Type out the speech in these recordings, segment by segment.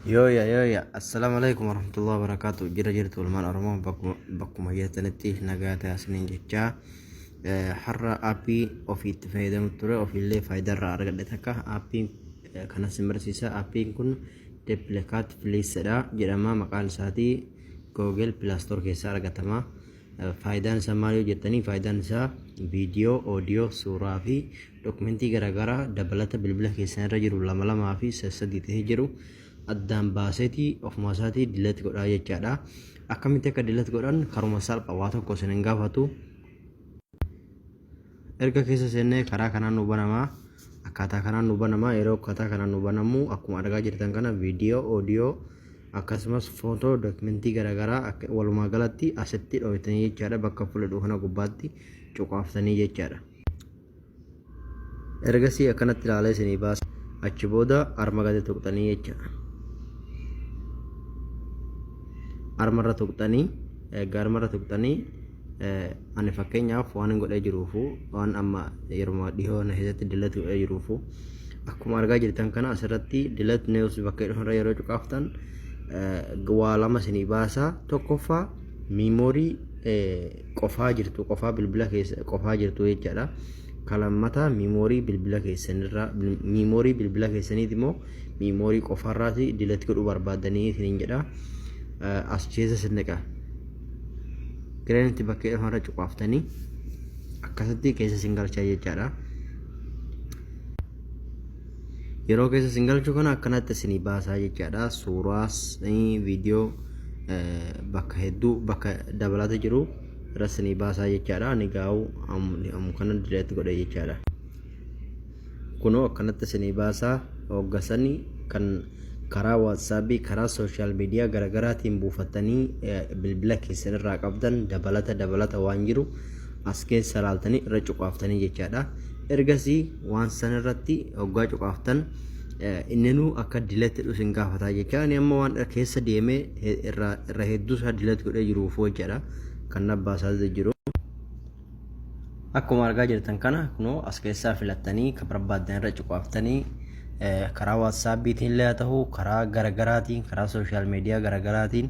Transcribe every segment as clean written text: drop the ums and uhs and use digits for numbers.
Yooya yooya, assalaamu alaikum warahmatullahi wabarakatuh. Jira jirtu ilmaan Oromoo, bakkuma jirtanitti nagaa ta'aa isiniin jechaa, har'a aappii ofii itti fayyadamu ture, ofiillee faayidaa irraa argadhe takka aappiin kanas isin barsiisa. Aappiin kun Duplicate Files jedhama maqaan isaatii. Google Play Store keessaa argatama. Faayidaan isaa maal yoo jettanii, faayidaan isaa viidiyoo, oodiyoo, suuraa fi dokumentii garaagaraa dabalata bilbila keessan irra jiru lama lamaa fi sadii ta'ee jiru addaan baaseetii ofuma isaatii delete godhaa jechaadha. Akkamitti akka delete godhan karuma salpha, waa tokko isin hin gaafatu. Erga keessa seennee karaa kanaan nu banamaa. Akkaataa kanaan nu banamaa. Yeroo akkaataa kanaan nu banamu, akkuma argaa jirtan kana viidiyoo, oodiyoo, akkasumas footoo, dokumentii garaagaraa walumaa galatti asitti dhoytanii jechaadha, bakka fuuldhu kana gubbaatti cuqaaftanii jechaadha. Ergasii akkanatti ilaalee isinii baasa. Achi booda arma gadi tuqxanii jecha. Armarra tuqxanii, egaa armarra tuqxanii, ani fakkeenyaaf waan hin godhee jiruufu, waan amma yeroo dhihoo na keessatti delete godhee jiruufu, akkuma argaa jirtan kana asirratti delete news bakka jedhu yeroo cuqaaftan waa lama isinii baasa. Tokkoffaa, memory qofaa jirtu, qofaa bilbila keessa qofaa jirtu jechaadha. Ka lammataa, memory bilbila keessanirraa, memory bilbila keessaniiti immoo memory qofaarraati delete godhuu barbaaddanii isiniin jedha. As keessa isin dhaqa. Gireenitti bakka jedhamu irra cuqaaftanii akkasitti keessa isin galchaa jechaadha. Yeroo keessa isin galchu kana akkanatti isinii baasaa jechaadha. Suuraas, viidiyoo, bakka hedduu bakka dabalata jiru irra isinii baasaa jechaadha. Ani gaa'u ammu kana delete godhe jechaadha. Kunoo akkanatti isinii baasaa. Hoggasanii kan karaa WhatsAppii, karaa social media garaagaraatiin buufatanii bilbila keessan irraa qabdan dabalata waan jiru as keessa laaltanii irra cuqaaftanii jechaadha. Ergasii waan san irratti hoggaa cuqaaftan inninuu akka delete jedhu isin gaafataa jecha. Ani amma waan keessa deemee irra hedduu isaa delete godhee jiruuf jechaadha kan na baasaa jiru. Akkuma argaa jirtan kana kunoo as keessaa filattanii kan barbaaddan irra cuqaaftanii, karaa WhatsAppiitiin illee haa ta'u, karaa garagaraatiin, karaa social media garagaraatiin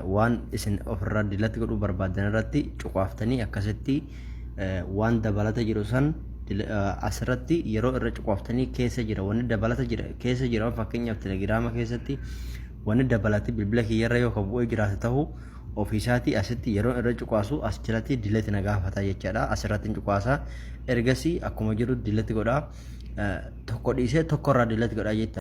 waan isin ofirraa delete godhuu barbaaddan irratti cuqaaftanii, akkasitti waan dabalata jiru san asirratti yeroo irra cuqaaftanii keessa jira, wanni dabalata jira keessa jira. Fakkeenyaaf, Telegiraama keessatti wanni dabalate bilbila kiyyarra yoo kan bu'ee jiraate ta'u, ofiisaatii asitti yeroo irra cuqaasu as jalatti delete na gaafata jechaadha. Asirratti hin cuqaasa. Ergasii akkuma jiru delete godha. Tokko dhiisee tokko irraa delete godha jecha.